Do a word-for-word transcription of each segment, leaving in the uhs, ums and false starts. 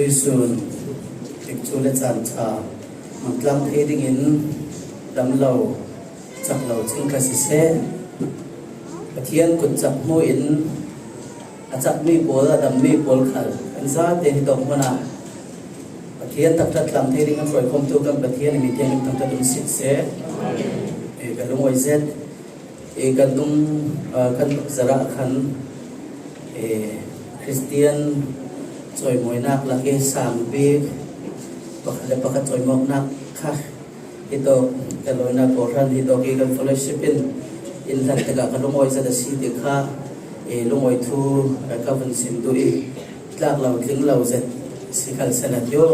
Tuisun tikcu le caan ṭha mangtlang thei dingin damlo caklo cing ka siseh, Pathian kutcak hmuin a cakmi pawl, a dammi pawl khal kan zate hi tawk hmunah Pathian taktak tlang thei ding kan hruaikhawmtu kan Pathian i min tiang in thangtat um sih seh. Ka lungawi zet. Kan dung, kan tuk zarah khan Kristian cawimawinak lak i sang bik pakhat le pakhat cawimawknak kha hi tawk, ka lawina kawhhran hi tawk i kan fellowship in in hlan tikah ka lungawi zet a si ti kha lungawi thu ka vun sim duh i tlak lo, tling lo zet si khal sela tio.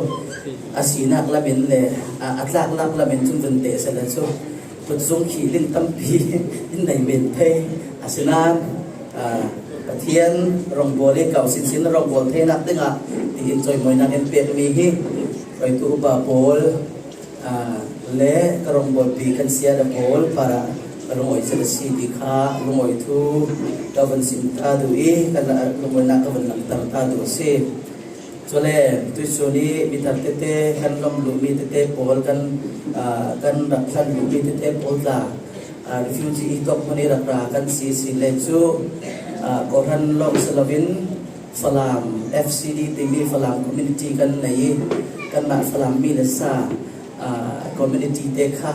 A sinak lamin le a, a tlak lak lamin cun vun teh sela cu kutzung khi ding tampi in nei men thei. Asinain Pathian rawngbawl i kau sinsin rawngbawl theinak dingah tiin cawimawinak in pekmi hi hruaitu upa pawl le ka rawngbawlpi kan siada pawl parah ka lungawi zet a si ti kha lungawi thu ka vun sim ta duh i kan lungawinak ka vun langhter ta duh a si. Cule tuisun i mithar tete kan lawm luhmi tete pawl kan, kan rak hlan luhmi tete pawl tla refugee i tawk hmun i rak ra kan si si le cu kawhhran lawng si loin Falam F C D timi Falam community kan nei i kanmah Falam mi le sa community te kha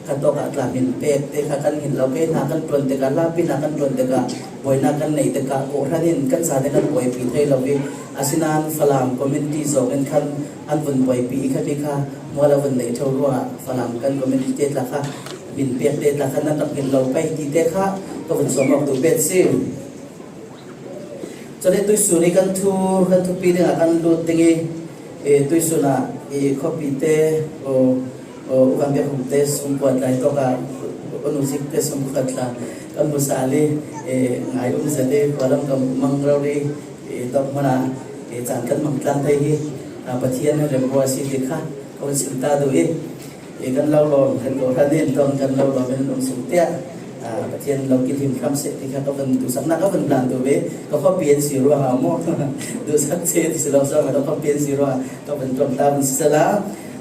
ka tawkah tla min pek te kha kan hin lo, kei hna kan ṭuan tikah, hlapi hna kan ṭuan tikah buainak kan neih tikah kawhhran in kan zate kan buaipi thei lo i asinain Falam community zong in khan an vun buaipi i khami kha mual a vun neih ṭheo ruangah Falam kan community te tla kha min pek te tla kha nan rak hin lo pei ti te kha ka vun sawm awk duh bet si. Cule tuisun i kan thu, kan thupi dingah kan lut ding i, eh, tuisun ah i khuapi te, o, o, u Van Biak Hum te sumkuat lai tawk ah, u Nu Zik te sumkuat lai kan hmu sal i, eh, ngai um zet i, khualam kan mang rori, eh, tawk hmun ah, eh, caan kan mang tlang thei hi, ah, Pathian remruat a si ti kha ka vun sim ta duh i, I kan lo lawm, kan kawhhran in tawng kan lo lawm in um sung tiah, ah, Pathian lo kilhim hram seh ti kha ka vun duhsaknak ka vun plan tu ve. Ka khuapi an si ruangah maw? Duhsak che ti si lo, so ka khuapi an si ruangah ka vun tuam ta vun si sala.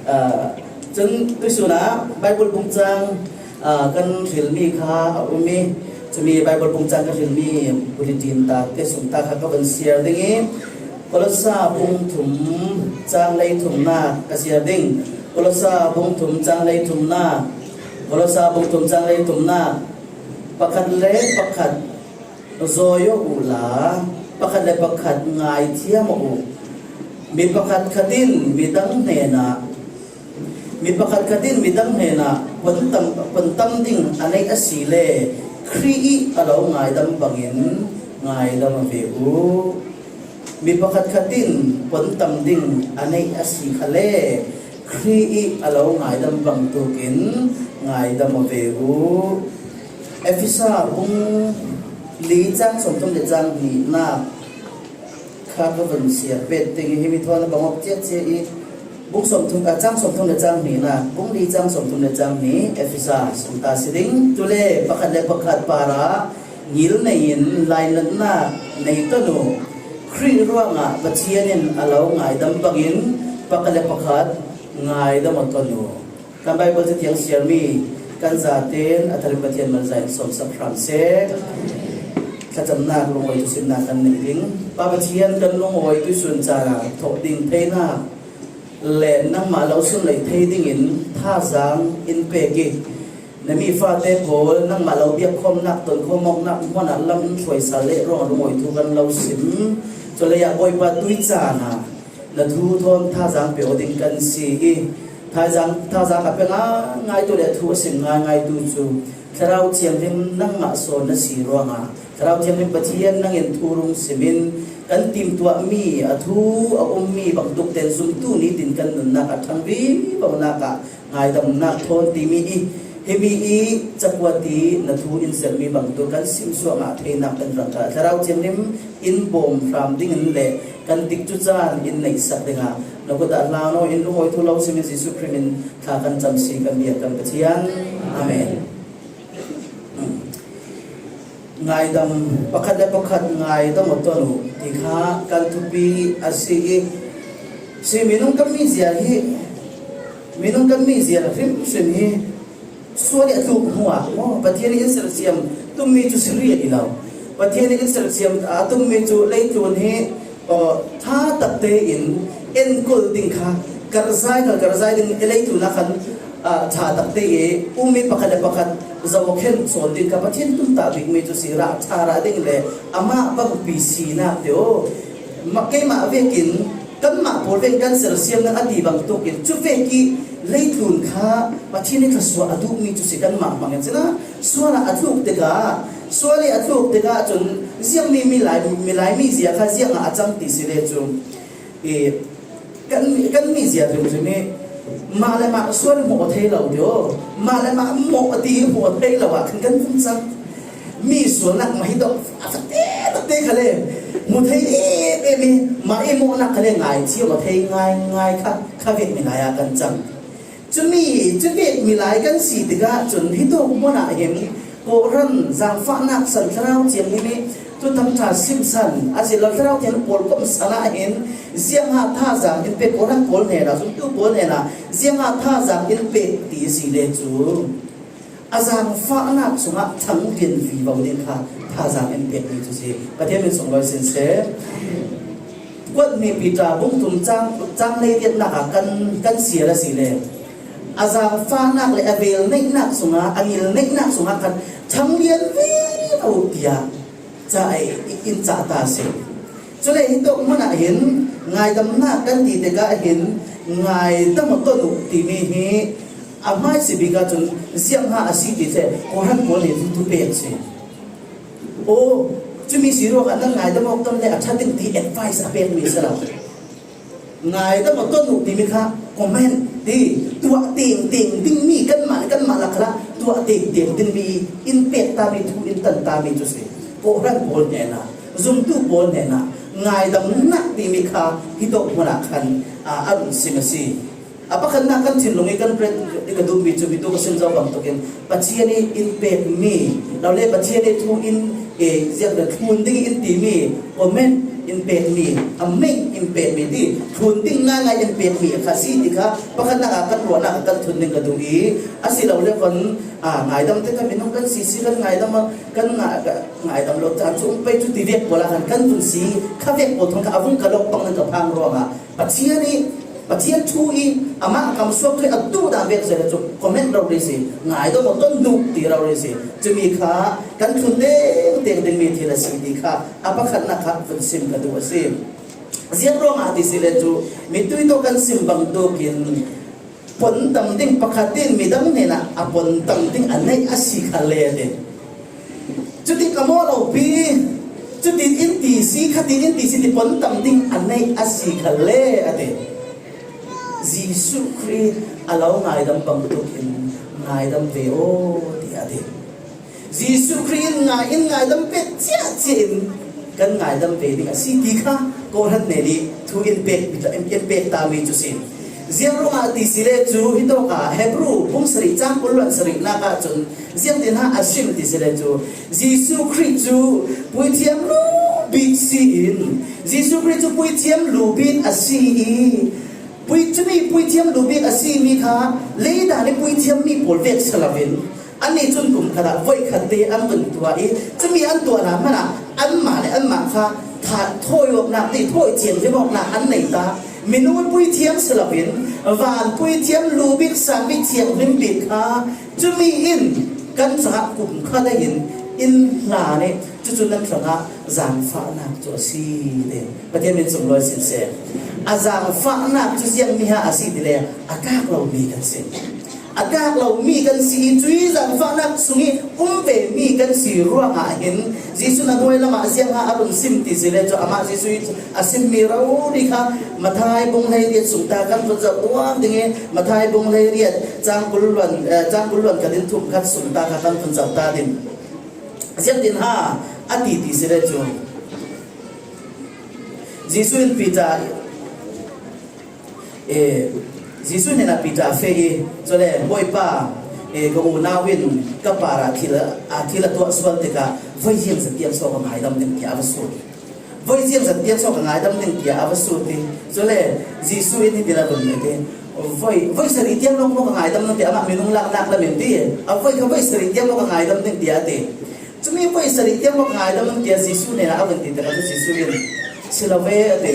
Ah, cun tuisun ah Baibal bungcang, ah, kan hrilmi kha a um i, cumi Baibal bungcang kan hrilmi bulletin ta te sung ta kha ka vun siar ding i, Kolosa bung thum cang lei thumnak ka siar ding. Kolosa bung thum cang lei thumnak. Kolosa bung thum cang lei thumnak. Pakhat le pakhat zawi aw uhla, pakhat le pakhat ngaithiam aw uh. Mi pakhat khat in midang hnenah, mi pakhat khat in midang hnenah puantam, puantam ding a neih a si le Khrih i a lo ngaidam bangin ngaidam aw ve uh. Mi pakhat khat in puantam ding a neih a si khale Khrih i a lo ngaidam bangtuk in ngaidam aw ve uh. Efesa bung li cang sawmthum le cang hnihnak kha ka vun siar bet ding i, himi thawn a bang awk ciatcia i, bung sawmthum, a, cang sawmthum le cang hnihnak, bung li cang sawmthum le cang hnih, Efesa sung ta si ding. Cule pakhat le pakhat parah ngil nei in lainatnak nei ton uh. Khrih ruangah Pathian in a lo ngaidam bangin pakhat le pakhat ngaidam aw ton uh. Kan Baibal cathiang siarmi kan zaten a tharin Pathian malzah in sawmsak hram seh. Thlacamnak lungawi thusimnak kan neih ding. Pa Pathian, kan lungawi tuisun caan ah thawh ding theinak le nangmah lo sunleih thei dingin thazaang in pek i, na mi fate pawl nangmah lo biakkhawmnak, tonkhawm awknak hmun ah lam in hruai sal leh ruangah lungawi thu kan lo sim. Cule ah Bawipa, tui caan ah na thu thawn thazaang pe aw ding kan si i, thazaang, thazaang a pe ngaingai tu le thu a sim ngaingai tu cu Thlarau Thianghlim nangmah sawn na si ruangah Thlarau Thianghlim Pathian nangin thu rung simin kan timtuahmi, a thu a ummi bangtuk ten zumtu nitin kan nunnak a ṭhang vivonak ah ngaidamnak thawn timi i, himi i cakuat i na thu in serhmi bangtuk kan simsuah ngah theinak kan hrangah Thlarau Thianghlim in bawm hram dingin le kan tikcu caan in neihsak dingah na kut ah hlau in lungawi thu lo simin Jesuh Khrih min thla kan cam si kan biak kan Pathian. Amen. Ngaidam, pakhat le pakhat ngaidam aw ton uh ti kha kan thupi a si i, Si minung kan mizia hi, minung kan mizia hrimhrim hi sual i a tluk hnuah maw, Pathian in sersiam tummi cu si ria i lo. Pathian in sersiam a tummi cu leitlun hi, aw, ṭha takte in enkol ding kha, karhzai kha karhzai ding i leitlun ah khan, ah, ṭha takte i ummi pakhat le pakhat zohkhenh sawn ding kha Pathian tumtah bikmi cu si rah ṭha rah ding le amah bangpi sinak te aw. Ma-, keimah vekin kanmah pawl vek kan sersiam nan a ti bangtuk in cuvek i leitlun kha Pathian i thluasuah a duhmi cu si kanmah hmang in si na sual ah a tluk tikah, sual i a tluk tikah cun ziangmi milai, milai mizia kha ziangah a cang ti si le cu i kan, kan mizia hrimhrim i mah le mah sual hmuh thei lo ti aw, mah le mah mawh ti hmuh thei lo ah khan kan vun cang. Mi sualnak mah hi dawh a fate takte kha le hmu thei em em i mah i mawhnak kha le ngaithiam a thei ngaingai kha, kha vek milai ah kan cang. Cumi, cuvek milai kan si tikah cun hi tawk hmun ah hin kawhhran zangfahnak san thlarau thianghlim i thuthang ṭha simsan a si lo, thlarau thianghlim pawl komh san ah hin ziangah thazaang in pek, kawhhran pawl hnenah, zumtu pawl hnenah ziangah thazaang in pek ti si le cu a zangfahnak sungah thang lian vivo ding kha thazaang in pekmi cu si. Pathian min sunglawi sin seh. Kuat hnih Piter bung thum cang, cang hleiriatnak ah kan, kan siar a si le a zangfahnak le a velneihnak sungah, a ngilneihnak sungah khan thang lian vivo tiah ca ei in cah ta a si. Cule hi tawk hmun ah hin ngaidamnak kan ti tikah hin ngaidam aw ton uh timi hi a hmaisi bik ah cun ziangha a si ti cu kawhhran pawl nih tu pek a si. Aw, cumi si ruangah nan ngaidam awk ton le a ṭha ding ti advice a pekmi a si lo. Ngaidam aw ton uh timi kha comment ti, tuah tengteng dingmi kanmah le kanmah lak khalah tuah tengteng dingmi in pek tami, thu in tan tami cu si. Kawhhran pawl hnenah, zumtu pawl hnenah ngaidamnak timi kha hi tawk hmun ah khan, aa, a run sim a si. A pakhatnak kan thinlung i kan pret i ka duhmi cu mi tu ka sim zo bangtuk in Pathian i in pekmi, lo le Pathian i thu in, e, ziak le thlun ding in timi, comment in pekmi, a meng in pekmi ti, thlun ding ngaingai in pekmi kha si ti kha pakhatnak ah kan ruahnak ah kan thlun ding ka duh i, a si lo le khan, a, ngaidam te kan minung kan si si kan ngaidam a, kan nga-, ka, ngaidam lo caan cu um pei cu ti vek pawl ah khan kan tun si kha vek pawl thawng kha a vung ka lawk pang nan ka phang ruangah Pathian i, Pathian thu i, amah kamsuak thu i a duh dan vek si le cu comment rori si, ngaidam aw ton duh ti rori si. Cumi kha kan thlun tengteng dingmi thil a si ti kha a pakhatnak kha vun sim ka duh a si. Ziang ruangah ti si le cu mitui tawh kan sim bangtuk in pon tam ding pakhat in midang hnenah a pon tam ding a neih a si kha le a ti. Cuti ka maw lo pi, cuti in ti si, khati in ti si ti pon tam ding a neih a si kha le a ti. Jesuh Khrih a lo ngaidam bangtuk in ngaidam ve aw ti a ti. Jesuh Khrih in ngai, in ngaidam pek ciahciah in kan ngaidam ve ding a si ti kha kawhhran hnen i thu in pek, in, in pek tami cu si. Ziang ruangah ti si le cu hi tawk ah Hebru bung sarih cang kul luan sarihnak ah cun ziang tin ha a sim ti si le cu Jesuh Khrih cu puithiam lu bik si in, Jesuh Khrih cu puithiam lu bik a si i, pui, cumi puithiam lu bik a simi kha leidan i puithiam mi pawl vek si lo in, annih cun kum khat ah voikhat te an vun tuah i, cumi an tuahnak hmanh ah anmah le anmah kha tha-, thawi awknak ti, thawi thianghlim awknak an nei ta. Minung puithiam si lo in, van puithiam lu bik, sang bik, thianghlim bik kha cumi in kan hrangah kum khat ah hin in hlan i, cucu nan hrangah zangfahnak cu a si ti Pathian min sunglawi sin seh. A zangfahnak cu ziangmi ha a si ti le a tlak lomi kan si. A tlak lomi kan si i, cuih zangfahnak sung i um vemi kan si ruangah hin Jesuh in a hnuai lamah ziangha a run sim ti si le cu amah Jesuh i a simmi rori kha Matthai bung hleiriat sung ta kan vun zoh tuah ding i, Matthai bung hleiriat cang kul luan, eh, cang kul luan khat in thum khat sung ta kha kan vun zoh ta ding. Ziangtin ha a ti ti si le cu Jesuh in Peter, eh, Jesuh hnenah Peter a feh i, cule, Bawipa, eh, ka unau in ka parah thil, a thil a tuah sual tikah voi ziang zatiam so ka ngaidam ding, tiah a va sut. Voi ziang zat tiang so ka ngaidam ding tia a va sut hi. Cule Jesu in hiti la vun ti. Voi, voi sarih tiang lo maw ka ngaidam ding tia, amah minung lak nak la min ti. A voi kha voi sarih tiang lo ka ngaidam ding tia ti. Cumi voi sarih tiang maw ka ngaidam ding tia Jesu nena a vun ti ta ka Jesu in. Si lo ve a ti.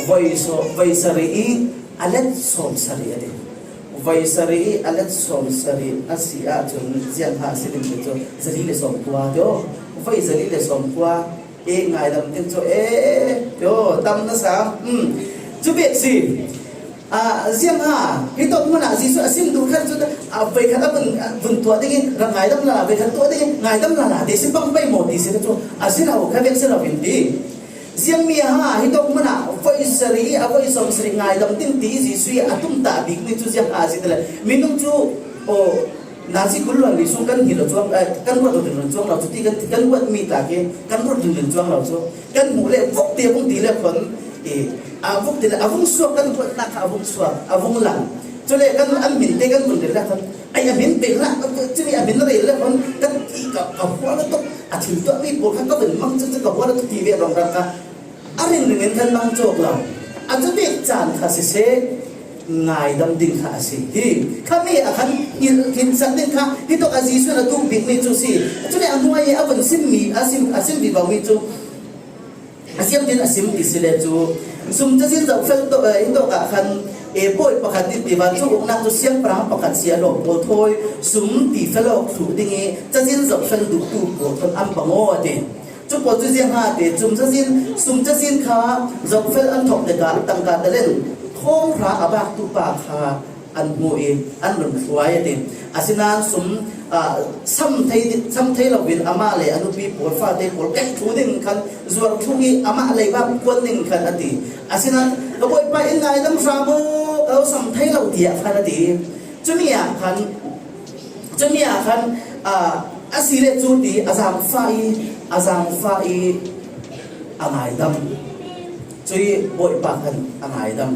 Voi so, voi sarih i a let sawm sarih a ti. Voi sarih i a let sawm sarih a si a cun ziang ha si ding ti cu zali le sawm kua ti aw. Voi zali le sawm kua. E ngaidam ding cu e, yo, tam na sa. Um. Cu bek si. Ah, ziang ha, hi tawk hmun ah Jesuh a sim duh khat cu, ah, voi khat a vun, a vun tuah ding i, rak ngaidam lala, voi khat tuah ding i, ngaidam lala, ti si pang pei maw ti si ka cu, a si lo, kha vek si lo in ti. Ziang mi ha, hi tawk hmun ah voi sarih, a voi sawm sarih ngaidam ding ti Jesuh i a tum ta bik mi cu ziang ha si ti le. Minung cu, oh, Nazi kul luan li sung kan hngilh lo cuang, eh, kan ruat lo ding lo cuang lo cu ti kan, kan ruat mi ta ke, kan ruat ding lo cuang lo cu. Kan hmuh le vuk ti a vung ti le khon, eh, a vuk ti le a vung suak kan ruat nak kha a vung suak, a vung lang. Cule kan an min te kan vun rel le khon, ai a min pek lah, cumi a min rel le khon, kan ti ka, ka hua lo tuk, a thil tuah mi pawl kha ka vun mang cu, cu ka hua lo tuk ti ve rong rang kha. A ringring in kan mang cawk lo. A cu bik caan kha siseh, ngaidam ding kha a si. Hi, khami a khan hin, hin sak ding kha, hi tawk a Jesuh in a tuk bikmi cu si. Cule a hnuai i a vun simmi, a sim, a sim vivo mi cu, a siam din a sim ti si le cu, sum cazin zohfel tawh, eh, hi tawk ah khan, eh, bawi pakhat in tiva cu uknak cu siangpahrang pakhat si a lawh pawl thawi, sum ti felawk thluh ding i, cazin zohfel duhtu pawl thawn an bang aw a ti. Cu pawl cu ziang ha ti, cazin, sum cazin kha zohfel an thawk tikah tangka talen thawng hra a baktu pa kha an hmuh i an run hruai a ti. Asinain sum, ah, sam thei, sam thei loin amah le a nupi pawl fate pawl kaih thlu ding khan zuar thlu i amah leibak kuan ding khan a ti. Asinain ka bawipa in ngaidam hram aw, ka lo sam thei lo tiah khan a ti. Cumi ah khan Cumi ah khan, ah, a si le cu ti a zaangfah i, a zaangfah i a ngaidam. Cui bawipa khan a ngaidam.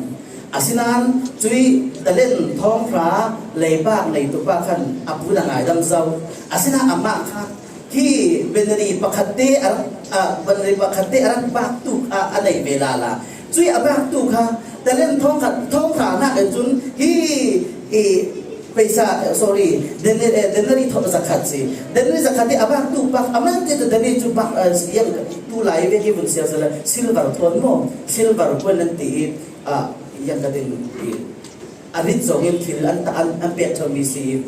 Asinain cui talen thawng hra leibak neitu pa khan a pu in a ngaidam zo. Asinain amah kha hi banari pakhat te a rak, ah, banari pakhat te a rak baktu kha a nei ve lala. Cui a baktu kha talen thawng khat, thawng hra nak cun hi, i, Paisa, eh, sorry, denar-, eh, denari thawh zakhat si. Denari zakhat hi a bak tu bak, a man te denari cu bak, eh, yang tu lai ve hi vun sial sala, silver thawn maw, silver kuan nan ti i, ah, yang ka ding i, a rit zong in thil an ta, an, an pek thawn mi si.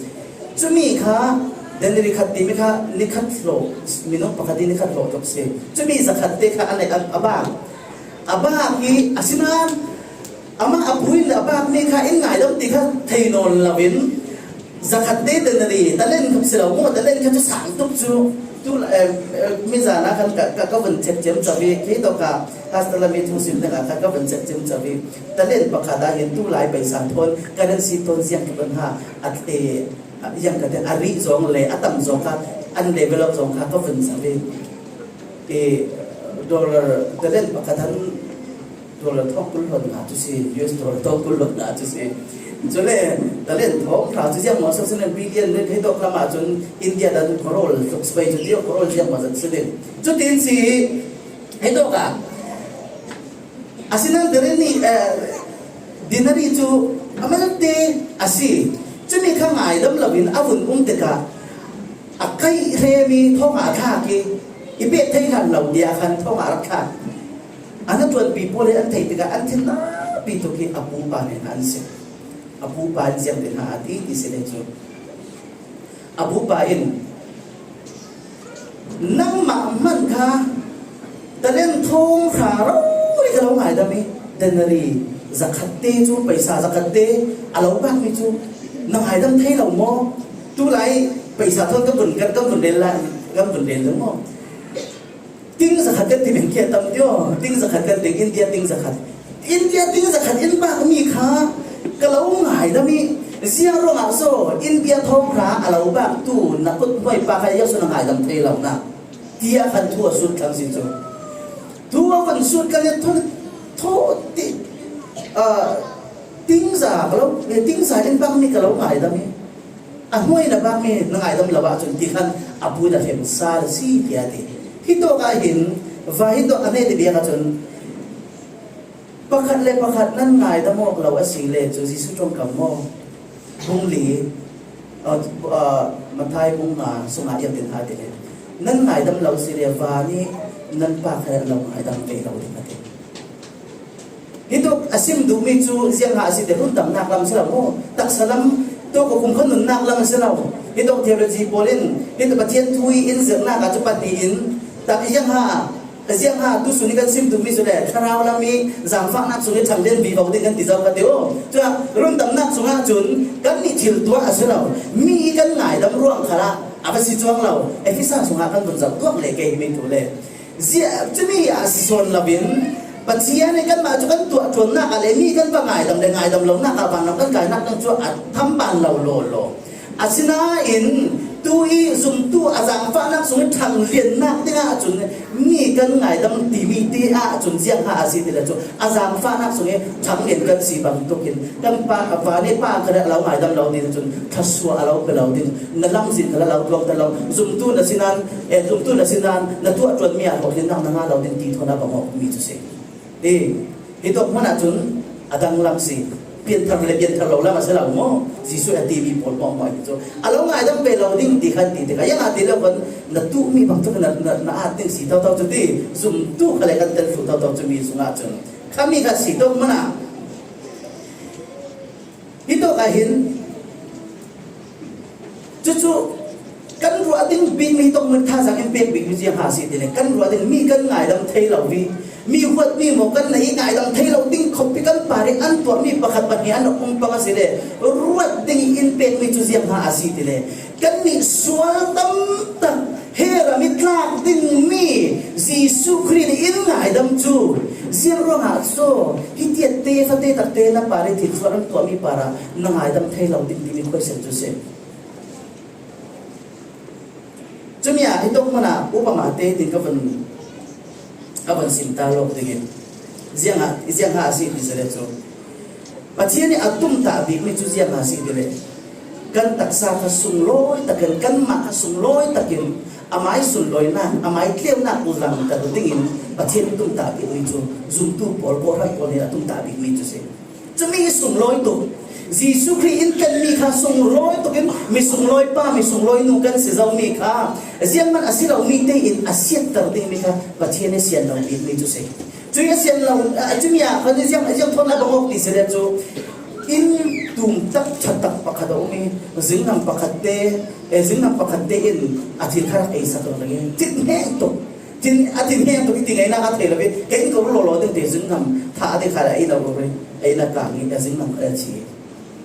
Cumi kha, denari khat ti mi kha, ni khat hlawh, minung pakhat i ni khat hlawh tuk si. Cumi zakhat te kha an, an, a bak. A bak i, a sinan, Amah a pu in a bakmi kha in ngaidam ti kha thei nawn loin, zakhat te denari, talen kha si lo maw, talen kha cu sang tuk cu, tu, eh, eh, mi zan ah khan ka, ka, ka vun check ciamco i, kei tawk ah, pastor lam i thu sim ding ah khan ka vun check ciamco i, talen pakhat ah hin tu lai paisa thawn, currency thawn ziang ka vun ha, a te, a ziang ka te, a rih zong le, a tam zong kha, an level up zong kha ka vun sa i, i, dollar, talen pakhat han, Dollar thawng kul hlawt hna cu si, U S dollar thawng kul hlawt hna cu si. Cule, talen thawng hra cu ziang maw, sawsawh in billion nih hei tawk lam ahcun India dah crore tluk si pei cu, crore ziang maw zat si ding. Cutin si, hei tawk ah. Asinain denari, eh, denari cu a malte a si. Cumi kha ngaidam loin a vun um tikah a kaih hrem i thawng ah a thlak i, i pek thei hlan lo tiah khan thawng ah a rak thlak. A hnaṭuanpi pawl in an theih tikah an thin napi tuk i a pupa hnenah an sim. A pupa in ziang te hna a ti ti si le cu. A pupa in, "Nangmah hmanh kha talen thawng hra rori ka lo ngaidam i, denari zakhat te cu, paisa zakhat te a lo bakmi cu na ngaidam thei lo maw? Tu lai paisa thawn ka vun, ka, ka vun rel lai, ka vun rel lo maw?" Ting zakhat kan ti men khi a tam tio, ting zakhat kan ti, India ting zakhat. India ting zakhat in bakmi kha ka lo ngaidam i, ziang ruangah so India thawng hra a lo baktu na kut hnuai pa kha ziang so na ngaidam thei lo na, tiah khan thu a sut thlang si cu. Thu a van sut kan i thu, thu ti, ah, ting za ka lo, ting za in bakmi ka lo ngaidam i. A hnuai na bakmi na ngaidam lo ahcun ti khan a pu na hrem sal a si, tiah a ti. Hi tawk ah hin Vahin dawh a nei ti biak ahcun, pakhat le pakhat nan ngaidam awk lo a si le cu Jesuh ṭongkam maw? Bung li, uh, uh, Matthai bung nga sungah iang tin ha ti le, nan ngaidam lo si le, van i nan Pa kha lo ngaidam ve lo ding a ti. Hi tuk a sim duhmi cu ziangha a si ti, rundamnak lam si lo mu, taksa lam, tuk a kum kha nunnak lam si lo. Hi tuk theology pawl in, hi tuk Pathian thu i in zirnak ah cu pahnih in, tak ziangha, ziangha tu sun i kan sim duhmi cu le, thlarau lam i zangfahnak sung i ṭhang lian vivo ding kan ti zo ka ti u. Cun rundamnak sungah cun kannih thil tuah a si lo, mi i kan ngaidam ruang khalah a va si cuang lo. Efesa sungah kan vun zoh tuak le ke himi tu le. Ziah, cumi a si sawn loin Pathian in kanmah cu kan tuah ṭuannak ah le mi kan va ngaidam le ngaidam lonak ah vanram kan kainak dang cu a tham ban lo lawlaw. Asinain tu i zumtu a zangfahnak sung i ṭhangliannak dingah cun mi kan ngaidam timi te ah cun ziangha a si ti le cu a zangfahnak sung i ṭhanglian kan si bangtuk in kan pa, a pa nih pa kha a lo ngaidam lo ding cun thluasuah a lo pe lo ding, na lamzin kha a lo tluang ta lo, zumtu na si nan, eh, zumtu na si nan na tuah ṭuanmi ah hlawhtlinnak na ngah lo ding ti thawn a bang awk mi cu si. Hi, hi tuk hmun ah cun a dang lam si, pianthar le pianthar lo lam a si lo maw? Jesuh a timi pawl hmuahhmuah hi cu a lo ngaidam ve lo ding ti khan ti tikah, ziangah ti lo khan na tuhmi bangtuk na, na, na at ding si toto cu ti, zumtu kha le kan tel thlu toto cu mi sungah cun khami kha si tuk hmun ah. Hi tawk ah hin cucu kan ruah ding bikmi hi tawk hmun thazaang in pek bikmi ziangha a si ti le, kan ruah ding mi kan ngaidam thei lo mi, mi huatmi maw kan nei ngaidam thei lo ding khawmpi kan par i an tuahmi pakhat pahnih an rak um pang a si le, ruat ding in pekmi cu ziangha a si ti le, kannih sual tam tak he ram i tlak dingmi Jesuh Khrih nih in ngaidam cu ziang ruangah so hitiat te fate takte na par i thil sual an tuahmi parah na ngaidam thei lo ding timi khuaisen cu si. Cumi ah hi tuk hmun ah upama te tin ka vun, ka vun sim ta lawk ding in ziangah, ziangah a si ti si le cu Pathian nih a tumtah bikmi cu ziangah a si ti le, kan taksa kha sunglawi takin, kanmah kha sunglawi takin, amai sunlawinak, amai tleunak langter dingin Pathian tumtah bikmi cu zumtu pawl, kawhhran pawl nih a tumtah bikmi cu si. Cumi sunglawi tuk, Jesuh Khrih in tlenmi kha sunglawi tukin mi sunglawi pa, mi sunglawi nu kan si zomi kha, zianghman a si lomi tein a siatter dingmi kha Pathian nih sian lo bikmi cu si. Cui a sian lo, a cumi ah khan ziang, ziang thawn a bang awk ti si le cu, inn tum tak, ṭha tak pakhat a um i, zingnam pakhat te, eh, zingnam pakhat te in a thil kha rak ei sak lo ding i, thinheng tuk, thin, a thinheng tuk i ti ngeinak a thei lo i, ka inn ka ur lawlaw ding ti, zingnam thah a ti kha a ei lo rih, ei na kang i, a zingnam kha a thi.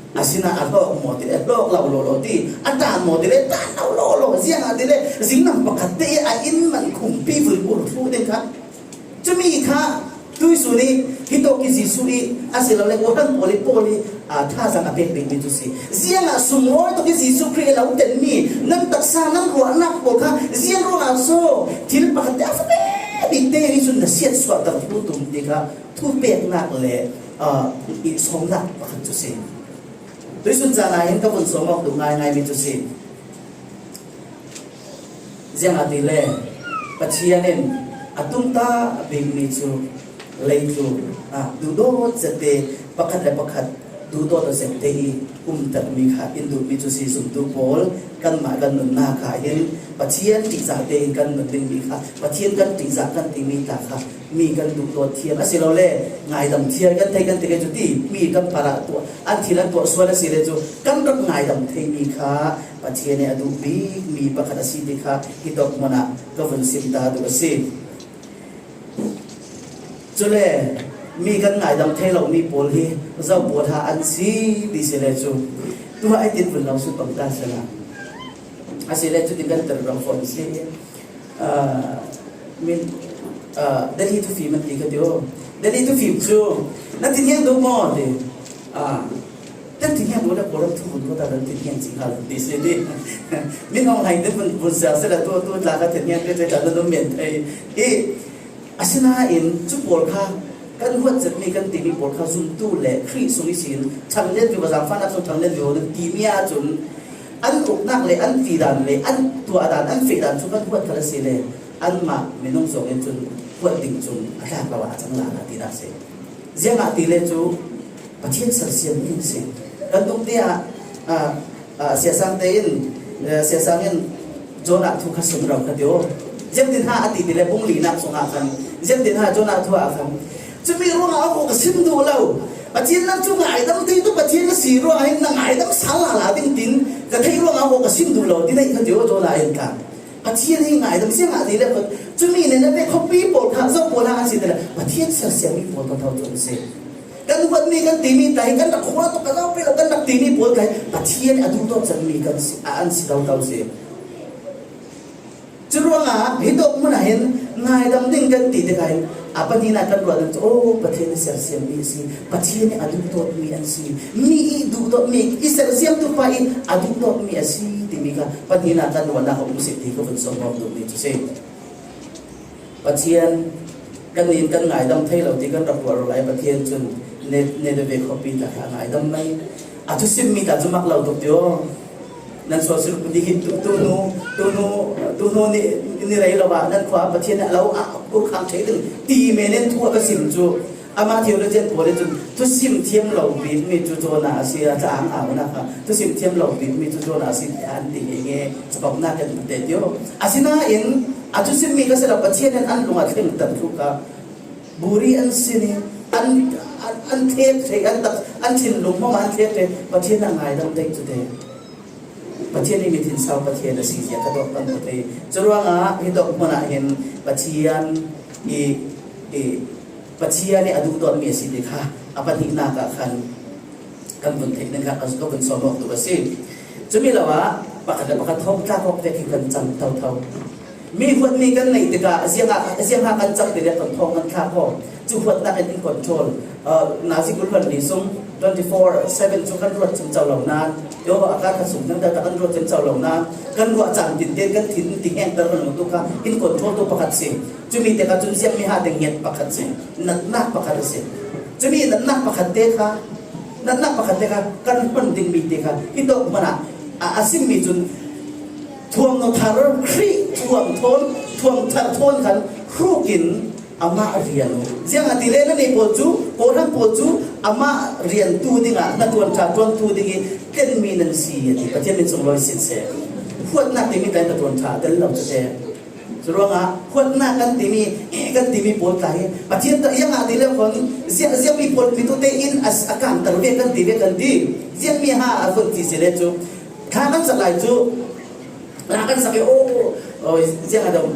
Asinain a hlawk maw ti le hlawk lo lawlaw ti, a ṭan maw ti le ṭan lo lawlaw, ziangah ti le zingnam pakhat te i a inn man khumpi vun ur thluh ding kha. Cumi kha tuisun i hi tawk i Jesuh i a si lo le kawhhran pawl i pawl i, aa, thazaang a pek bikmi cu si. Ziangah sunglawi tuk i Jesuh Khrih a lo tenmi nan taksa nan ruahnak pawl kha ziang ruangah so thil pakhat te a fate bik te i cun na siatsuahter thluh tum ti kha thupeknak le, aa, i sawmnak pakhat cu si. Tuisun caan ah hin ka vun sawm awk duh ngaingaimi cu si. Ziangahtile Pathian in a tumtah bikmi cu leitlun ah duhdawt zette, pakhat le pakhat duhdawt zette i umtermi kha in duhmi cu si. Zumtu pawl, kanmah kan nunnak ah hin Pathian ṭihzah tein kan nun dingmi kha, Pathian kan ṭihzah kan timi tla kha mi kan duhdawt thiam asilole ngaidam thiam kan thei kan ti ke cu ti, mi kan parah tuah, an thil an tuah sual asile cu kan rak ngaidam theimi kha Pathian nih a duh bikmi pakhat a si ti kha hi tawk hmun ah ka vun sim ta duh a si. Cule mi kan ngaidam thei lomi pawl hi zo pawl ha an si ti sile cu tuah ai tin vun lo sut bang ta sila. Asile cutin kan tel rawh fawn si. Ah, min, ah, Delhi thufim an ti ka ti aw. Delhi thufim cu na ti hian duh maw ti. Ah, kan ti hian duh le Kawlram thu vun ko ta kan ti hian cing hal ti si ti. Min hong hai te vun, vun sial sila tu, tu tla ka ti hian te te ta na dum men thei. I, Asinain cu pawl kha kan huat zetmi kan timi pawl kha zumtu le Khrih sung ihsin ṭhanglian vivo, zaangfahnak sung ṭhanglian vivo nan timi ahcun an uknak le an fidan le an tuahdan, an fehdan cu kan huat kha a si le Anmah minung zong in cun huat ding cun a tlak lo ah a cang lala tinak si. Ziangahtile cu Pathian sersiam mi an si. Kan tung tiah, ah, ah, Sia Sang te in, eh, Sia Sang in Jonah thu kha sim ro kha tio. Ziangtin ha a ti tile bung linak sungah khan, ziangtin ha Jonah thu ah khan, cumi ruangah awk ka sim duh lo. Pathian nan cu ngaidam ti tu Pathian na si ruangah hin na ngaidam sal lala ding tin ka theih ruangah awk ka sim duh lo ti neih kha tio Jonah in khan. Pathian hi ngaidam siangah ti le, cumi Nineveh khuapi pawl kha zo pawl ah an si ti le, Pathian sersiam mi pawl kha tho cu an si. Kan huatmi kan timi ta hi kan rak khua tuk ka zo pei lo kan rak timi pawl kha hi Pathian a duhdawt cemmi kan si, a an si toto si. Curuangah hi tawk hmun ah hin ngaidam ding kan ti tikah hin a pahnihnak kan ruah ding cu, oh, Pathian a sersiam mi a si, Pathian i a duhdawt mi an si, mi i duhdawt mi, i sersiam tu pa i a duhdawt mi a si timi kha pahnihnak kan ruahnak a um si ti ka vun sawm awk duhmi cu si. Pathian kan in kan ngaidam thei lo ti kan rak ruah ro lai, Pathian cun Ne-, Nineveh khuapi ta kha a ngaidam mai. A thusimmi ta cu mak lo tuk tio. Nan sual siruk pudi hi tu, tunu, tunu, tunu ni, ni rei lo ah, nan khua Pathian a lo ah, ur khang thei ding ti men in thu a ka sim cu. Amah theologian pawl in cun thusim thiam lo bikmi cu Jonah a si, a tla ang au nak kha thusim thiam lo bikmi cu Jonah a si ti an ti nge nge, cakopnak kan te tio. Asinain a thusimmi ka si lo, Pathian in an lung a thleng tak thuk kha buri an sin i an, an, an thlek thei, an tak, an thinlung hmang an thlek thei, Pathian a ngaidam dei cu te. Pathian i mithinsau Pathian a si zia ka dawh kan ka thei. Curuangah hi tawk hmun ah hin Pathian i, i, Pathian i a duhdawtmi a si ti kha a pahnihnak ah khan kan vun theih ding kha ka, ka vun sawm awk tuk a si. Cumi lo ah pakhat le pakhat thawng tlak awk vek hi kan cang thotho. Mi huatmi kan neih tikah ziangah, ziangah kan cang ti le kan thawng kan thlak aw. Cu huatnak in in control. Uh, nazi kul hluan ni sung twenty four seven cu kan ruat cimco lo nan, Jehovah a kan khat sung kan tak kan ruat cimco lo nan, kan ruah caan tinte kan thin in ti hengter kan tu kha in control tu pakhat si. Cumi te kha cun ziangmi ha te ngiat pakhat si. Natnak pakhat a si. Cumi natnak pakhat te kha, natnak pakhat te kha kan hman dingmi te kha hi tawk hmanah a, a simmi cun thuamhnaw thar Khrih thuam thawn, thuam thar thawn khan hrukin amah rian uh. Ziangahtile nannih pawl cu, Kawhhran pawl cu amah riantu dingah hnaṭuan ṭha ṭuantu ding i tlenmi nan si a ti. Pathian min sunglawi sin seh. Huatnak timi tlai hnaṭuan ṭha a tel lo cu te. Curuangah huatnak kan timi, kan timi pawl tla hi Pathian ta ziangahtile khon ziang, ziangmi pawl mi tu tein a, a kanter ve kan ti ve kan ti. Ziangmi ha a vun ti si le cu thla kan sak lai cu, thla kan sak i, oh, oh, ziang a dong,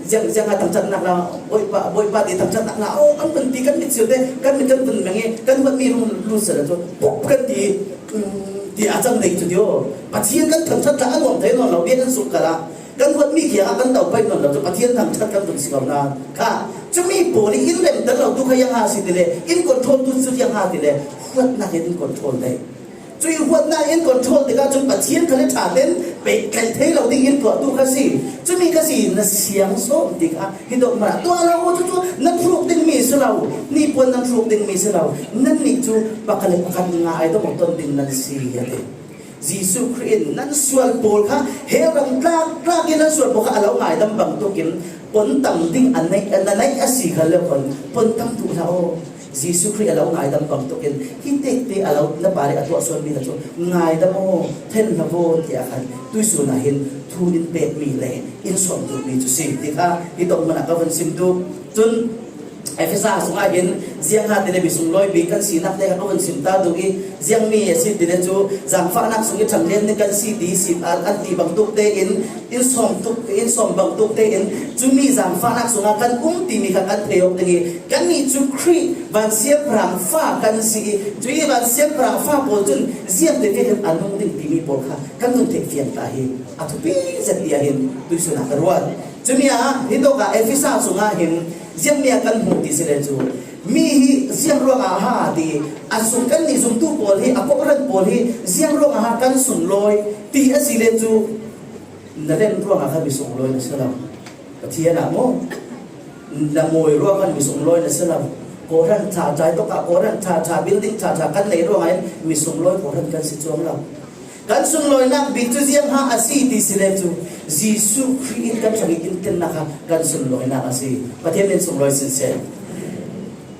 ziang, ziang a tangcatnak la, Bawipa, Bawipa ti tangcatnak la, oh, kan vun ti kan mit si te, kan mit kan vun meng i kan huatmi rung lut si le cu pop kan ti, um, ti a cang dei cu tio. Pathian kan thangṭhat tla a nuam thei nawn lo, bia kan suk kal ah kan huatmi kiangah kan to pai nawn lo cu Pathian thangṭhat kan vun si ko nan kha. Cumi pawl i in remter lo tu kha ziang ha si ti le, in control tu cu ziang ha ti le, huatnak in in control dei. Cui huatnak in control tikah cun Pathian kha le ṭha ten pehtlai thei lo ding in tuah tu kha si. Cumi kha si na siang sawm tikah hi dawh hmanah tuah lo cu cu nan hruk dingmi si lo, nipuan nan hruk dingmi si lo, nannih cu pakhat le pakhat ngaidam awk ton ding nan si a ti. Jesuh Khrih in nan sual pawl kha, hell ram tlak tlak in nan sual pawl kha a lo ngaidam bangtuk in pon tam ding a neih, na neih a si kha le pon, pon tam duh hlah aw. Jesuh Khrih a lo ngaidam bangtuk in hi tekte a lo na pari a tuah sualmi na cu ngaidam aw, then hna vaw tiah khan tuisun ah hin thu in pekmi le in sawm duhmi cu si ti kha hi tawk hmanah ka vun sim duh. Cun Efesa sungah hin ziang ha tile mi sunglawi bik kan sinak te kha ka vun sim ta duh i, ziangmi a si tile cu zangfahnak sung i ṭhanglian ning kan si ti si an, an ti bangtuk tein in sawm tuk, in sawm bangtuk tein cumi zangfahnak sungah kan um timi kha kan thei awk ding i, kannih cu Khrih vansiangpahrang fa kan si i, cui vansiangpahrang fa pawl cun ziangte tein a nung ding timi pawl kha kan vun theih fiang ta hi a thupi zet ti ah hin tuisun ah ka ruat. Cumi ah hi tawk ah Efesa sungah hin ziangmi ah kan hmuh ti si le cu, mi hi ziang ruangah ha ti, a sung kannih zumtu pawl hi, a kawhhran pawl hi ziang ruangah ha kan sunglawi ti a si le cu, na len ruangah khan mi sunglawi na si lo. Pathian ah maw? Na mawi ruangah khan mi sunglawi na si lo. Kawhhran ṭha, ṭai tawkah kawhhran ṭha, ṭha building ṭha, ṭha kan nei ruangah hin mi sunglawi kawhhran kan si cuang lo. Kan sunglawinak bik cu ziang ha a si ti si le cu, Jesuh Khrih in kan hrangin in tenna kha kan sunglawinak a si. Pathian min sunglawi sinsen.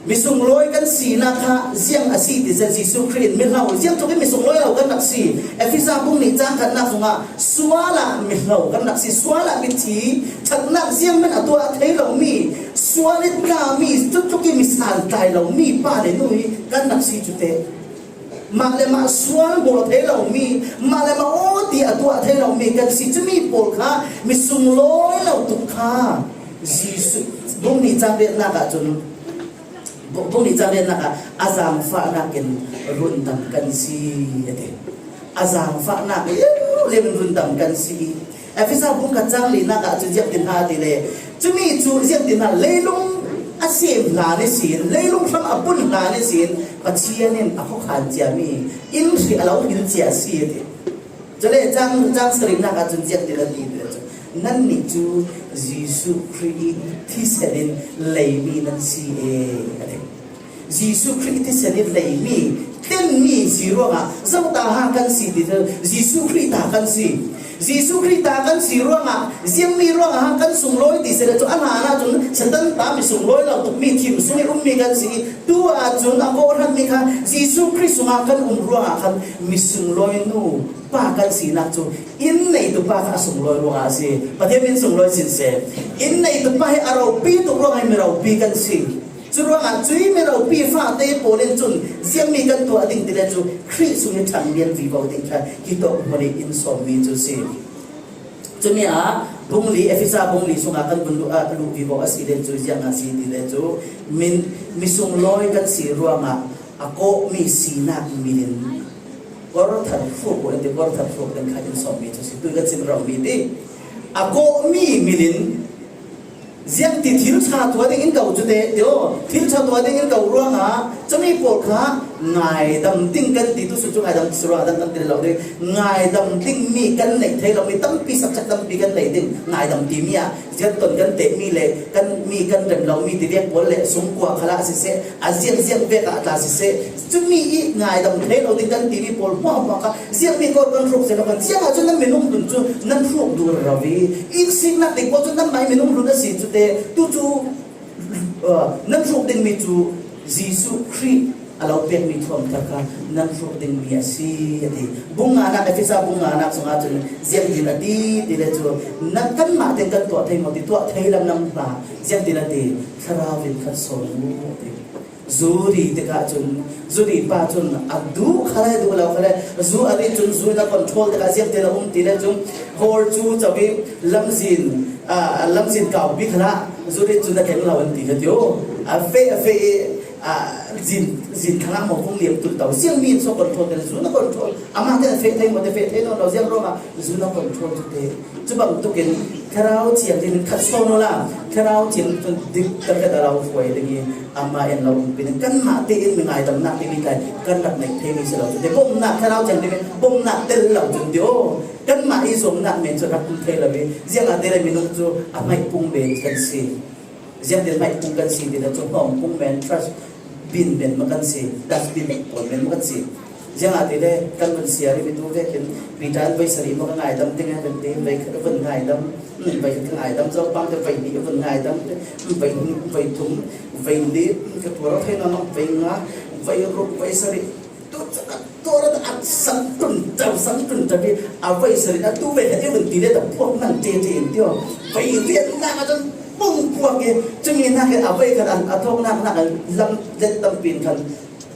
Mi sunglawi kan sinak kha ziang a si ti zia Jesuh Khrih in mi hlo, ziang tuk in mi sunglawi lo kan rak si. Efesa bung nih cang khatnak sungah sual ah mi hlo kan rak si, sual ah mi thi, thatnak ziang man a tuah thei lomi, sual in kami, tutuk in mi santlai lomi pa le nu hi kan rak si cu te. Mah le mah sual bawl thei lomi, mah le mah aw ti a tuah thei lomi kan si. Cumi pawl kha mi sunglawi lo tuk kha Jesuh bung nih cang riatnak ah cun, bung nih cang riatnak ah a zaangfahnak in rundam kan si, a ti. A zaangfahnak in rundam kan si. Efesa bung khat cang linak ah cun ziangtin ha ti le, cumi cu ziangtin ha leilung a sem hlan ihsin, leilung hram a pun hlan ihsin Pathian in a khuakhan ciami in hrih a lo hil cia a si, a ti. Cule cang, cang sarihnak ah cun ziangtin a ti ti le cu, nannih cu Jesuh Khrih ih thisen in leimi nan si e, a ti. Jesuh Khrih thisen in leimi, tenmi si ruangah zo ta ha kan si ti cu, Jesuh Khrih ta kan si. Jesuh Khrih ta kan si ruangah ziangmi ruangah ha kan sunglawi ti si le cu, a hlan ahcun Satan ta mi sunglawi lo tukmi thim sung i ummi kan si. Tu ahcun a kawhhranmi kha Jesuh Khrih sungah kan um ruangah khan mi sunglawi nu pa kan sinak cu inn neitu pa kha a sunglawi ruangah a si. Pathian min sunglawi sinsen. Inn neitu pa hi a ropi tuk ruangah mi ropi kan si. Curuangah cui mi ropi fate pawl in cun ziangmi kan tuah ding ti le cu Khrih sung hi ṭhang lian vivo ding kha hitawk hmun in in sawmmi cu si. Cumi ah bung li, Efesa bung li sungah kan vun luh, ah, luh vivo a si le cu ziang a si ti le cu min, mi sunglawi kan si ruangah a kawhmi sinak mil in kawrthar hruk uh, enti kawrthar hruk ding kha in sawmmi cu si. Tui kan sim romi ti a kawhmi mil in ziangti thil ṭha tuah ding in ko cu te, tio, thil ṭha tuah ding in ko ruangah cumi pawl kha ngaidam ding kan ti tu si cu ngaidam si ruangah dang kan ti lo ding. Ngaidam dingmi kan neih thei lomi tampi sakcak tampi kan nei ding. Ngaidam timi ah ziat ton kan tehmi le kan mi kan rem lomi ti vek pawl le sungkua khalah siseh, a ziangziang vek ah tla siseh, cumi ih ngaidam thei lo ding kan timi pawl hmuahhmuah kha ziangmi ko kan hruk seh lo kan. Ziangah cun nan minung dun cu nan hruk dur rau i, ih siknak ding pawl cu nanmah ih minung dun a si cu te, tu cu, uh, nan hruk dingmi cu Jesuh Khrih a lo pekmi thuamthar kha nan hruk dingmi a si, a ti. Bung nganak, Efesa bung nganak sungah cun ziangtin a ti ti le cu, nan kanmah tein kan tuah thei maw ti, tuah thei lam nan hla, ziangtin a ti, Thlarau in khat sawn u, a ti. Zu ri tikah cun, zu ri pa cun a duh kha le, duh lo kha le, zu a ri cun zu na control tikah ziangtin a um ti le cun, hall cu cawi lamzin, ah, lamzin kaupi khalah zu ri cun a thleng lo an ti kha tio. A feh, a feh i, ah, zin, zin thangah maw kong liam tul tau. Ziangmi in so control te, zu na control. Amah te a feh thei maw te, feh thei nawn lo, ziang ruangah zu na control cu te. Cu bantukin Thlarau Thianghlim in khat sawn u la, Thlarau Thianghlim cun dik taktak a lo hruai ding i, amah in lo umpi ding. Kanmah tein mi ngaidamnak timi kai kan rak neih theimi si lo. Cun te bomnak, Thlarau Thianghlim in bomnak tel lo cun tio. Kanmah i zuamnak men cu rak um thei lo i, ziangahtile minung cu a hmaihpung men kan si. Ziangtin hmaihpung kan si ti le cu hnawmpung men, trash bin men maw kan si, dustbin pawl men maw kan si. Ziangahtile kan vun siar i mi tu vekin Peter in voi sarih maw ka ngaidam ding a kan ti, voi khat a vun ngaidam, voi khat ka ngaidam, Johan te voi hnih a vun ngaidam, voi, voi thum, voi li, ka tuar thei nawn, voi nga, voi ruk, voi sarih. Tu cu a tuar a san tun tau, san tun tau i a voi sarih a tu ve i vun ti le ta phuak nan te te in tio. Voi rian nak a cun pung puak i cumi nak i a voi khat a thawk nak nak a lam let tampi in khan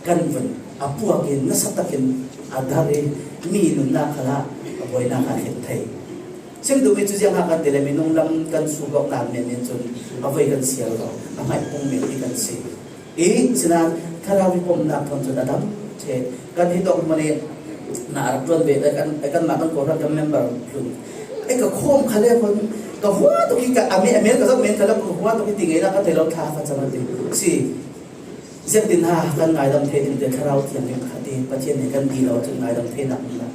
kan vun a puak i nasa takin a dar i mi nunnak khalah a buainak a hit thei. Sim duhmi cu ziangah kan ti le minung lam kan suk awknak men in cun a voi kan siar lo, a hmaihpung men i kan si. I sinain Thlarau i pomnak thawn cun a dam ṭheh. Kan hi tawk hmun i na a rak ṭuan ve le kan, kanmah kan kawhhran kan member hlun. Ei ka khawm kha le khun ka hua tuk i ka a mi, a mel ka zoh men kha le ka hua tuk i ti ngei na ka thei lo thla ka cam a ti. Si. Ziangtin ha kan ngaidam thei ding te Thlarau Thianghlim kha ti Pathian nih kan ti lo cun ngaidam theinak um lo.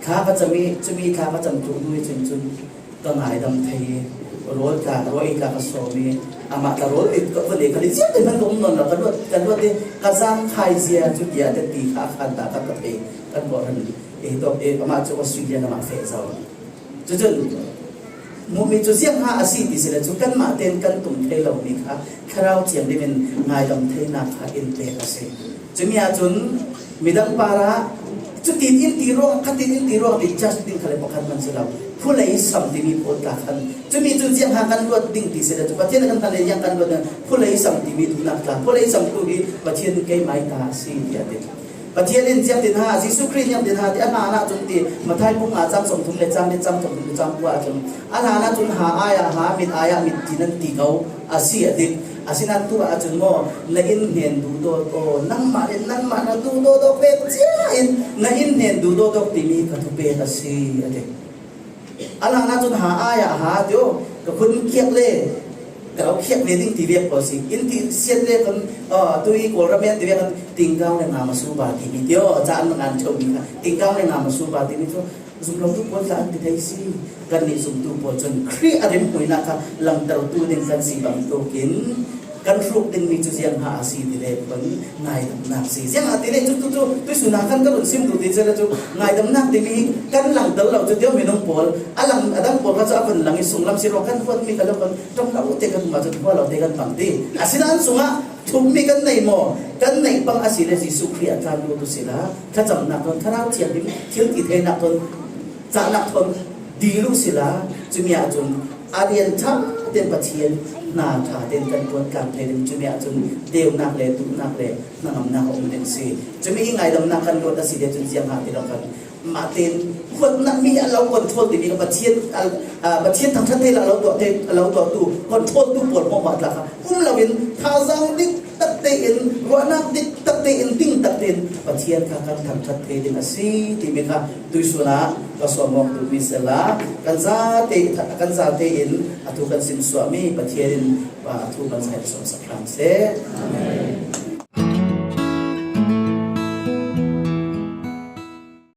Thla ka cam i, cumi thla ka cam tuk nu i cun cun ka ngaidam thei i, rawl tla, rawl i tla ka sawm i, amah tla rawl i ka vun ei kha le ziangtin hman ka um nawn lo, ka luat, ka luat i, ka zaangkhai zia cu tiah te ti kha a khan ta ka, ka thei, kan kawhhran i, tawk i, amah cu Australia lamah feh zo. Cucun hmuhmi cu ziangha a si ti si le cu kanmah tein kan tum thei lomi kha Thlarau Thianghlim in ngaidam theinak kha in pek a si. Cumi ahcun midang parah cutin in ti ruang, khatin in ti ruang ti charge ding kha le pakhat hman si lo. Phulei sam timi pawl tla khan cumi cun ziangha kan luat ding ti si le cu Pathian a kan hman le ziang kan luat ding phulei sam timi duhnak tla, phulei sam tu hi Pathian keimai ta a si tiah a ti. Pathian in ziangtin ha, Jesuh Khrih ziangtin ha ti a hlan ahcun ti, Matthai bung nga cang sawmthum le cang nih cang sawmthum le cang kua ahcun a hlan ahcun ha ai ah ha, mit ai ah mit ti nan ti ko a si a ti. Asinain tu ahcun maw, na in hnen duhdawt aw, nangmah le nangmah na duhdawt awk vek cia in na in hnen duhdawt awk timi ka thupek a si a ti. A hlan ahcun ha ai ah ha tio, ka khun khiak le ka lo khiak ve ding ti vek ko si. In ti siat le kan, ah, tui Kawlram in ti vek kan tingkang le nga masuba timi tio, ca an ngan cheu mi kha tingkang le nga masuba timi cu zumlotu pawl tla an ti thei si. Kannih zumtu pawl cun Khrih a rimhmuinak kha langhtertu ding kan si bangtuk in kan hruk dingmi cu ziangha a si ti le kan ngaidamnak si. Ziangah ti le cu tu cu tuisun ah kan ka run sim tu ti cu le cu ngaidamnak timi kan langter lo cu tio minung pawl a lang a dang pawl kha cu a kan lang i sunglam si ruang kan huatmi kha lo kan ṭong lo te kan ma cu hua lo te kan bang ti. Asinain sungah thukmi kan nei maw? Kan neih pang a si le Jesuh Khrih a tlan lut u sila thlacamnak ton, Thlarau Thianghlim thil ti theinak ton, cahnak ton dil u sila, cumi ahcun a rian ṭha tein Pathian hna ṭha tein kan puan tlang thei ding, cumi ahcun deunak le duhnak le hnangamnak a um ding si. Cumi i ngaidamnak kan luat a si le cun ziangha ti lo kan mah tein huatnak mi a lo control timi kha Pathian, a, a, Pathian thangṭhat thei lo a lo tuah thei, a lo tuahtu control tu pawl hmuahhmuah tla kha um loin thazaang dik tak tein, ruahnak dik tak tein, ding tak tein Pathian kha kan thangṭhat thei ding a si timi kha tuisun ah ka sawm awk duhmi si la, kan zate, kan zate in a thu kan sim suahmi Pathian in, a, a thu kan zate sawm sak hram seh. Amen.